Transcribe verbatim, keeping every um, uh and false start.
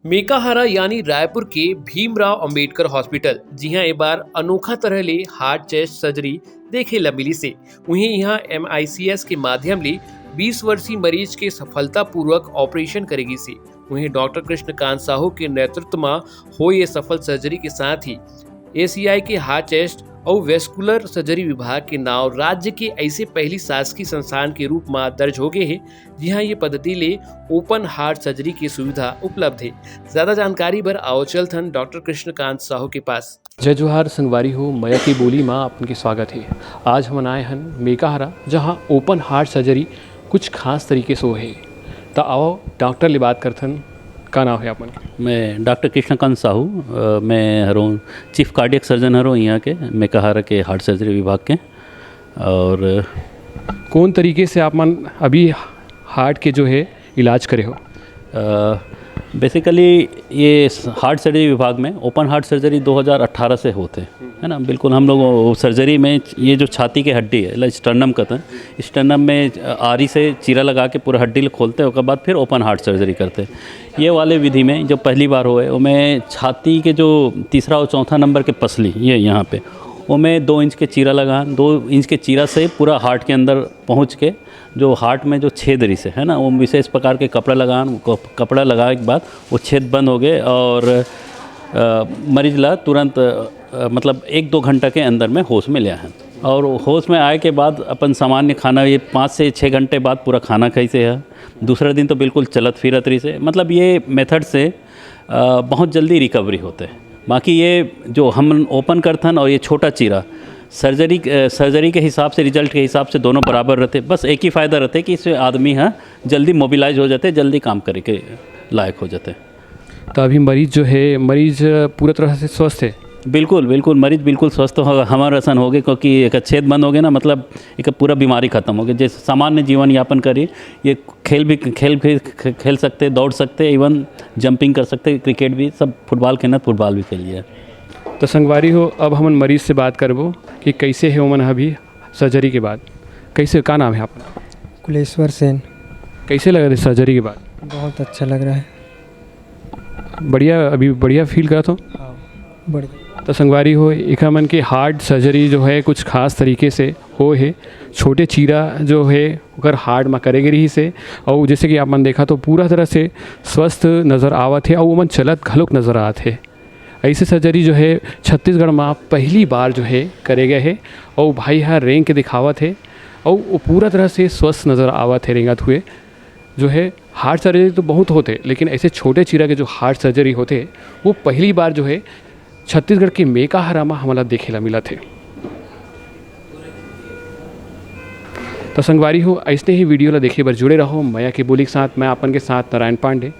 मेकाहारा यानी रायपुर के भीमराव अंबेडकर हॉस्पिटल, जिहां ए बार अनोखा तरह ले हार्ट चेस्ट सर्जरी देखे ला मिलिस हे। उहें इहां एमआईसीएस के माध्यम ले बीस वर्षीय मरीज के सफलतापूर्वक ऑपरेशन करे गिस हे। उहें डॉक्टर कृष्णकांत साहू के नेतृत्व म होए ये सफल सर्जरी के साथ ही एसीआई के हार्ट चेस्ट अउ वेस्कुलर सर्जरी विभाग के नाव राज्य के ऐसे पहली शासकीय संस्थान के रूप म दर्ज हो गए हे, जिहां ये पद्धति ले ओपन हार्ट सर्जरी की सुविधा उपलब्ध हे। ज्यादा जानकारी बर आओ चलथन डॉक्टर कृष्णकांत साहू के पास। जय जोहार संगवारी हो, मया के बोली म आप मन के स्वागत हे। आज हमन आए हन मेकाहारा, जहां ओपन हार्ट सर्जरी कुछ खास तरीके से होहे। त आओ डॉक्टर ले बात करथन। का नाम हे आप मन के? मैं डॉक्टर कृष्णकांत साहू, अ, मैं हरों चीफ कार्डियक सर्जन हरों यहाँ के, मेकाहारा के हार्ट सर्जरी विभाग के। और कौन तरीके से आप मन अभी हार्ट के जो है इलाज करे हो? बेसिकली ये हार्ट सर्जरी विभाग में ओपन हार्ट सर्जरी दो हज़ार अठारह से होते हैं, है ना। बिल्कुल, हम लोग वो सर्जरी में ये जो छाती के हड्डी है, स्टर्नम कहते हैं, स्टर्नम में आरी से चीरा लगा के पूरा हड्डी खोलते हैं, ओकर बाद फिर ओपन हार्ट सर्जरी करते हैं। ये वाले विधि में जो पहली बार हुए, वो में छाती के जो तीसरा और चौथा नंबर के पसली, ये यहाँ पे, वो में दो इंच के चीरा लगा, दो इंच के चीरा से पूरा हार्ट के अंदर पहुँच के जो हार्ट में जो छेद रही से है ना, वो विशेष प्रकार के कपड़ा लगा, कप-, कपड़ा लगाए के बाद वो छेद बंद हो गए और अ, मरीज ला तुरंत, अ, मतलब एक दो घंटा के अंदर में होश में ले आए। और होश में आए के बाद अपन सामान्य खाना, ये पाँच से छः घंटे बाद पूरा खाना खाई से है। दूसरा दिन तो बिल्कुल चलत फिरत रही से, मतलब ये मेथड से अ, बहुत जल्दी रिकवरी होते हैं। बाकी ये जो हम ओपन करथन और ये छोटा चीरा, सर्जरी, अ, सर्जरी के हिसाब से, रिजल्ट के हिसाब से दोनों बराबर रहते, बस एक ही फ़ायदा रहते कि इससे आदमी है जल्दी मोबिलाइज हो जाते, जल्दी काम करे के लायक हो जाते। तो अभी मरीज जो है, मरीज पूरा तरह से स्वस्थ है? बिल्कुल, बिल्कुल, मरीज बिल्कुल स्वस्थ हो, हमारे असन हो गए, क्योंकि एक छेद बंद हो गए ना, मतलब एक पूरा बीमारी खत्म हो गई। जैसे सामान्य जीवन यापन करी, ये खेल भी, खेल भी ख-, खेल सकते, दौड़ सकते, इवन जंपिंग कर सकते, क्रिकेट भी, सब फुटबॉल खेलना, फुटबॉल भी खेल लिया। तो संगवारी हो, अब हमन मरीज से बात करबो कि कैसे है ओमन अभी सर्जरी के बाद। कैसे, का नाम है आपका? कुलेश्वर सेन। कैसे लगा था सर्जरी के बाद? बहुत अच्छा लग रहा है। बढ़िया, अभी बढ़िया फील करत हो? हाँ, बढ़िया। तो संगवारी हो, एकर मन के हार्ट सर्जरी जो है कुछ खास तरीके से हो है। छोटे चीरा जो है ओकर हार्ट में करे गे रही से, और जैसे कि आप मन देखा तो पूरा तरह से स्वस्थ नज़र आवत है और ओमन चलत घलोक नज़र आत है। ऐसे सर्जरी जो है छत्तीसगढ़ में पहली बार जो है करे गए है और भाई हा रेंग के दिखावत है और वो पूरा तरह से स्वस्थ नज़र आवत है रेंगत हुए। जो है हार्ट सर्जरी तो बहुत होते, लेकिन ऐसे छोटे चीरा के जो हार्ट सर्जरी होते, वो पहली बार जो है छत्तीसगढ़ के मेकाहारा में हमला देखे ला मिलत है। तो संगवारी हो, ऐसने ही वीडियो ला देखे बर जुड़े रहो मया के बोली के साथ। मैं आपन के साथ नारायण पांडे।